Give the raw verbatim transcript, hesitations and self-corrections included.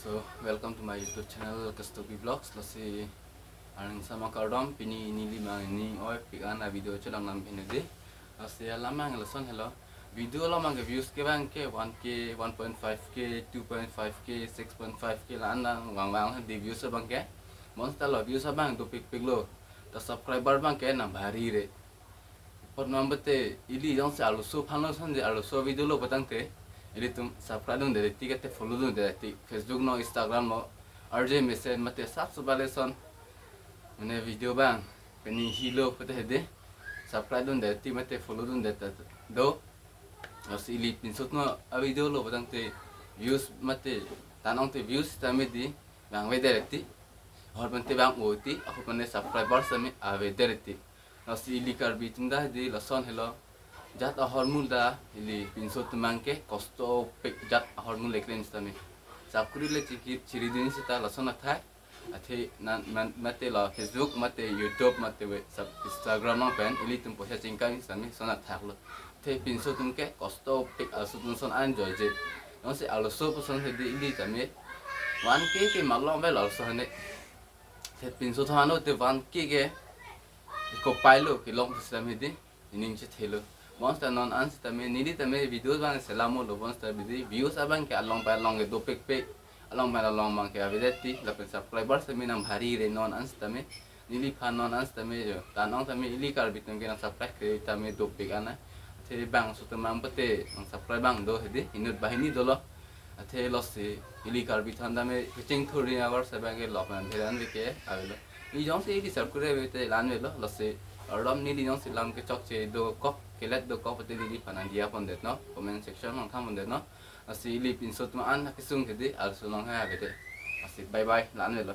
So, welcome to my YouTube channel, Kastopi Vlogs. Lasi arni sama kardom, pini neli mang ning oi pik an a video chelang nam pini di. Lasi alam mang lason helo. Video lo mang ke views ke bang ke one K, one point five K, two point five K, six point five K la-an lang vang vang di views bang ke. Bonta lo views bang dopikpik lo. Ta subscriber bang ke nang bhari re. Apot mambete ili jongsi arloso aphan lo, sonsi arloso video lo putangte ilitum subscribe dunde ti, kate follow dunde ti, Facebook no, Instagram no, R J mesen mate sap suba lason mane video bang pini helo pute hedi subscribe dunde ti mate follow dunde ta do. Lasi ili pinso atum a video lo putangte views mate tan-ong te views tame di bang avedet ti, ahormu te bang oti, ahormu te subscriber tame avedet ti. Lasi ili Karbi atum ta di lason helo. Jat ahormu ta ili pinso atum mang ke kostopik jat ahormu le klem sitame. Sakuri le chiki chiri dun sita lason athak. Athe nan man mate lo Facebook, mate YouTube, mate we sub Instagram nang pen ilitum poisa chingkang sitame lason athak lo. Athe pinso atum ke kostopik, arloso atum son enjoy je. Jongsi arloso puson hedi ili tame one K ke malong avelo arloso hane. Athe pinso atum ano te one K ke kopai lo kelong pusitame di ining chethelo. Bonta non an sitame neli tame video bang selam lo, bonta bidi views abang ke along pai along ke dopikpik, along pai along bang ke avedet ti, lapen subscriber tame nang bhari re non an sitame. Neliphan non an sitame jo tan-ong tame ili Karbi atum ke nang subscribe kre tame dopik ana. Athe bangso atum mang pute nang subscribe bang do hedi, inut banghini dolo. Athe lasi ili Karbi atum tame kecheng thuri abar sabang ke lok nan pheran veke avelo. Ili jongsi ili subscribe ave te la-an avelo, lasi alam neli jongsi lam kechokche dokok, kelet dokok pute neliphan nang diya pondet non, comment section nang tham pondet non. Lasi ili pinso atum an kesung hedi arloso along ha avedet. Lasi bye bye, la-an avelo.